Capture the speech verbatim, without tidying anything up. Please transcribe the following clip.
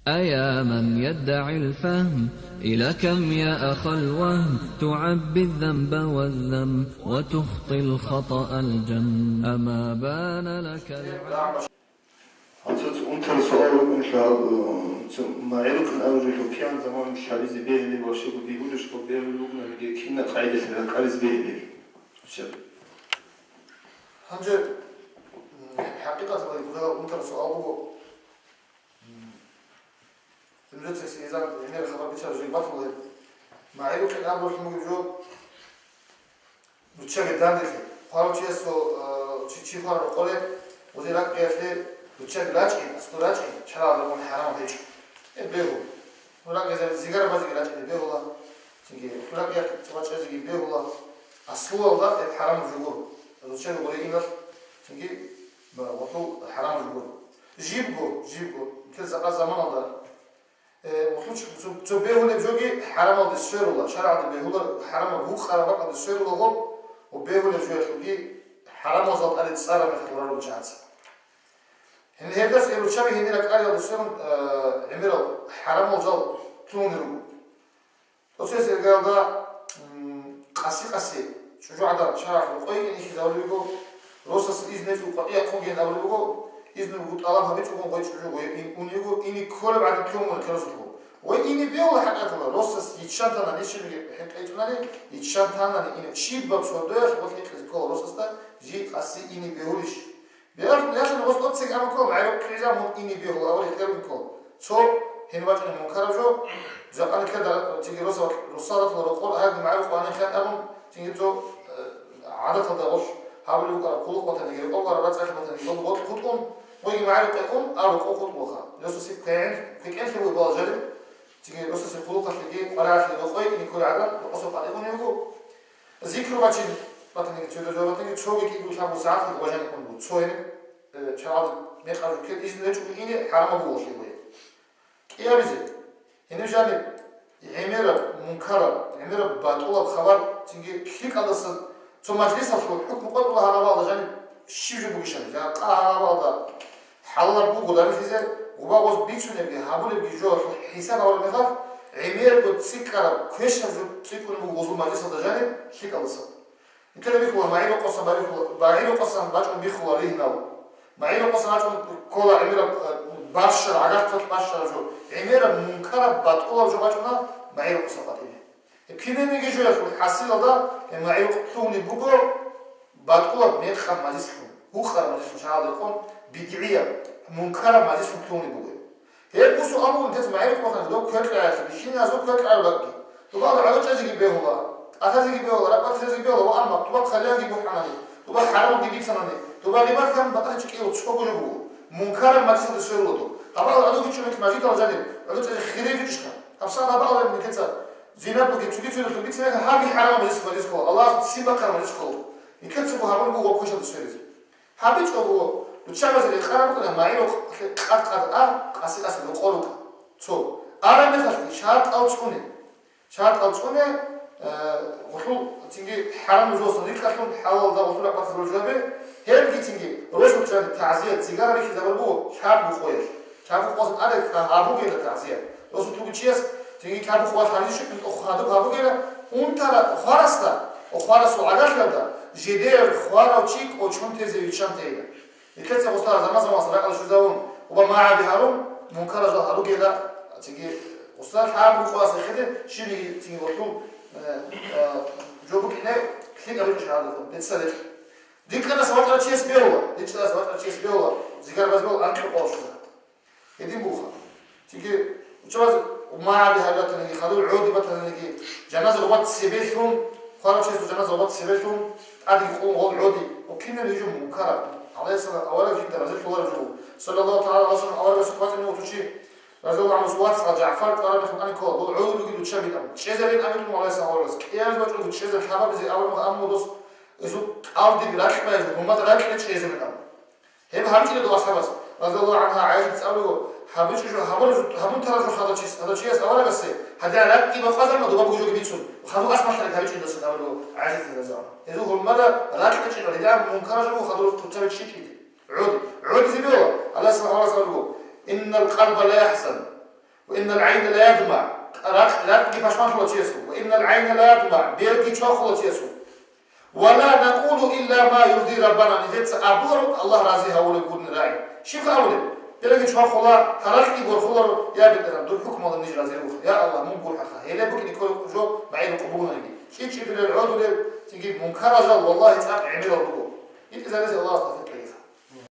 أيا من يدعي الفهم، إلى كم يا أخا الوهم تعبي الذنب والذم وتخطي الخطأ الجم، أما بان لك العجب. Гьанже унтарал суал рукӀунха, э, цо магӀарукъин абуралъул кигӀан заман лъабизе бегьулеб ва щиб бегьулеб, щиб бегьулеб бугониги, кинаб къагӀидалъ ракӀализе бегьулеб? Гьанже, м, хӀакъикъаталда унтарал суал буго. Гьанже цо гӀемер хабар бицараб жо батулеб. МагӀарукъин абуралъун бугеб жо руччаби данделъи. Хварав чиясул, а, чи, чи хвараб къоре, гъозе ракӀалъе руччаби рачӀин, аскӀор рачӀин, шаргӀалда рекъон хӀарамаб гьечӀо. Гьеб бегьула. Ну, ракӀалъе зигара базеги рачӀине бегьула. Цинги ракӀалъе цӀа бачӀазеги бегьула. Аслуялда гьеб хӀарамаб жо гуро. Руччаби гъоре иналъ, цинги, ва, гъолъул хӀарамаб жо гуро. Жибго, жибго, нилъер жакъа заманалда, э, гъолъул цо, цо бегьулеб жоги хӀарамалде сверула, шаргӀалда бегьула, хӀарамаб гьукъараб бакӀалде сверула гъоб, ва бегьулеб жоялъулги хӀарамалзал тӀаде цӀараб мехалъ гъоркьа руччабица. Гьениб гьелдаса руччаби гьенир ракӀалиялда сверун, э, гӀемерал хӀарамал жал лъугьунел руго. Цо-цо иргаялда, м, къаси-къаси чӀужугӀадан шаргӀалъ рокъой ине хьизабулеб буго, росас изну гьечӀого къватӀире хъуге абулеб буго, изну гьечӀого тӀалаб гьабичӀого гъой чӀужугӀаго ин унеб буго, ине кколеб гӀадин лъугьун буго росулъго. Ва ине бегьула хӀакъикъаталда, росас йиччан тана, неччинги хӀинкъичӀунани, йиччан танани ине, щибаб сордоялъ гъолъ гьикъизе ккола росасда, жий къаси ине бегьулищ? Бегьулеб, яхъин гъос тӀоцеги абун ккола, магӀарукъ кьижа мун ине бегьула, авараг херун ккола. Цо гьениб бачӀунеб мункараб жо, жакъа нилъеда цинги росал-, росалъул рокъор гьаги магӀарукъ ванихъан абун, цинги цо, э, гӀадаталда гъолъ гьабулеб букӀараб хъулухъ батаниги, рокъор ккараб рацӀцӀалъи батаниги, гъол гъоркь хутӀун, гъойги магӀарукъе ун, а рокъо хутӀулаха. Росасе квегӀен-, квекӀелъи буго балажареб, цинги росасе хъулухъалъеги, къваригӀалъеги рокъой ине кколеб гӀадан, рокъосул къватӀиб унеб буго. Зикру бачӀин батаниги, цояб жо батаниги, цоги кӀиго лъабго сагӀат бажаникъун буго. Цо гьениб, э, чагӀазда мекъаб жо ккел изну гьечӀого ине хӀарамаб буго гъолъие. КӀиабизе. Гьениб жаниб гӀемераб мункараб, гӀемераб батӀулаб хабар цинги лъикӀалдаса цо мажлисалъул хӀукму къотӀула гьаб гьабалда жаниб щиб жо бугищали, жакъа гьаб гьабалда хӀалалаб буго данделъизе, гъоба гъоз бицунебги гьабулебги жоялъул хӀисаб гьабураб мехалъ, гӀемерго цӀикӀкӀараб квешаб жо цӀикӀкӀунеб буго гъозул мажлисалда жаниб лъикӀалдаса. Нилъеда бихьула, магӀарукъасан барихьула, магӀарукъасан бачӀун бихьула ригьнал. МагӀарукъасан бачӀун ккола гӀемераб, э, бащараб, гӀагарлъи цо бащараб жо. ГӀемераб мункараб батӀулаб жо бачӀуна магӀарукъасул къватӀибе. Гьеб кинабниги жоялъул хӀасилалда гьеб магӀарукъ лъугьунеб буго батӀулаб мекъаб мажлислъун, гьукъараб мажлислъун, шагьаралда рекъон, бидгӀияб, мункараб мажлислъун лъугьунеб буго. Гьеб бусу абун, нилъеца магӀарукъ бахъана, доб квер кьегӀаялъе, бихьиназул квер кьегӀаялъе бакӀги. Доба гӀодов чӀезеги бегьула, тӀатазеги бегьула, ракӀбатазеги бегьула, ва амма доба хъалиянги бухӀанани, доба хӀарамабги бицанани, доба гъибат гьабун батӀа гьечӀеб кӀиго цого жо буго. Мункараб мажлисалде сверула доб. Гьабал гӀодов гьечӀо нилъ мажгиталда жанир, гӀодов чӀезе хирияб жо ишха. ГьабсагӀат гьабал нилъеца зинаб бугеб, цоги цоги бицинеги гьабги хӀарамаб мажлис, мажлис ккола, Аллагьас ццин бахъараб мажлис ккола. Нилъеца буго гьабулеб буго квешалде сверизе. ГьабичӀого, руччабазе рекъараб букӀана магӀарукъалъе къад-къад а, къаси-къаси рокъор рукӀа. Цо. Араб мехалъги шартӀал цӀуне. ШартӀал цӀуне, э, гъолъул цинги хӀарам жоялдасан рикӀкӀалъун, хӀалалда гъолъул ракӀбатазул жояби, гьелги цинги росулъ жаниб тагӀзият, зигара рихьизабулеб буго лъабго къоялъ. Лъабго къоялъ тӀаде гьабугейила тагӀзият. Росулъ вугев чияс цинги лъабго къоялъ гьабизе щиб, охадуб гьабугейила, унтарав хварасда, хварасул гӀагарлъиялда жидер хварав чи кӀочон тезе виччан тейила. Нилъеца гъосда заман-заманалъ ракӀалде щвезавун, оба магӀаби гьарун, мункарал жал гьаругейила, цинги гъосда лъабго къоялъ эхеде, щибниги цинги гъолъул, э, э, жо букӀине лъикӀаб рикӀкӀад шагьаралда, беццалъ. РикӀкӀадаса вачӀарав чияс бегьула, рикӀкӀадаса вачӀарав чияс бегьула, зигара базе бегьула анкьго къоялъ щвезабун. Гьедин буго. Цинги, учабаз магӀаби гьарун батаниги, хадур гӀоди батаниги, жаназа гъоба цебе лъун, хварав чиясул жаназа гъоба цебе лъун, тӀадеги къулун гъол гӀоди, ва кинаб гьечӀо мункараб. ГӀалайгьиссалам авараг жинда разилъуларев жо. Саллаллагьу тагӀала гӀалайгьи ва саллам, аварагасул хъвацӀине вугев чи, разияллагьу гӀангьу, вацгӀал ЖагӀфар кӀвараб мехалъ ани ккола, дол гӀодулгиги руччабин абун. ЧӀезарин абун ГӀалайгьиссалам аварагас. КӀиабизе вачӀун чӀезар лъабабизе абун гьамулдос, гьезул кӀалдиб ракьбазе, гьуммат ракье чӀезарин абун. Гьеб гьабичӀила дов асхӀабас, радияллагьу гӀангьа, ГӀайшатица абулеб, гьабичӀо жо, гьабура жо, гьабун тара жо хадав чияс, гьадав чияс аварагасде, гьадин ракӀги бакъвазарна доба бугеб жо бицун, хадув асмалъараб гьабичӀидасан абулеб ГӀайшатица, радияллагьу гӀангьа. Гьезул гьурмада ракьичӀебали, дигӀан мункарал жо хадур кутаби чӀичӀиди. ГӀуд, гӀудизе бегьула, Аллагьас аварагас абулеб, «Иннал къалба ла яхзан». Иннал гӀайна ла ядма, ракь, ракьги пашманлъула чиясул. Ва иннал гӀайна ла ядма, берги чвахула чиясул. Ва ла накъулу илла ма юрди Раббана, нижеца абула Аллагь рази гьавулеб гурин рагӀи. Щибха абулеб? Берги чвахула, гьаракьги борхуларо, я БетӀергьан, дур хӀукмалда ниж рази руха. Я Аллагь, мун гурхӀаха, гьеле букӀине кколеб жо магӀил къубуланиги. ЧӀичӀчӀибилел гӀодулел, цинги мункарал жал, валлагьи, цӀакъ гӀемерал руго. ИтӀизаризе Аллагьас тавфикъ.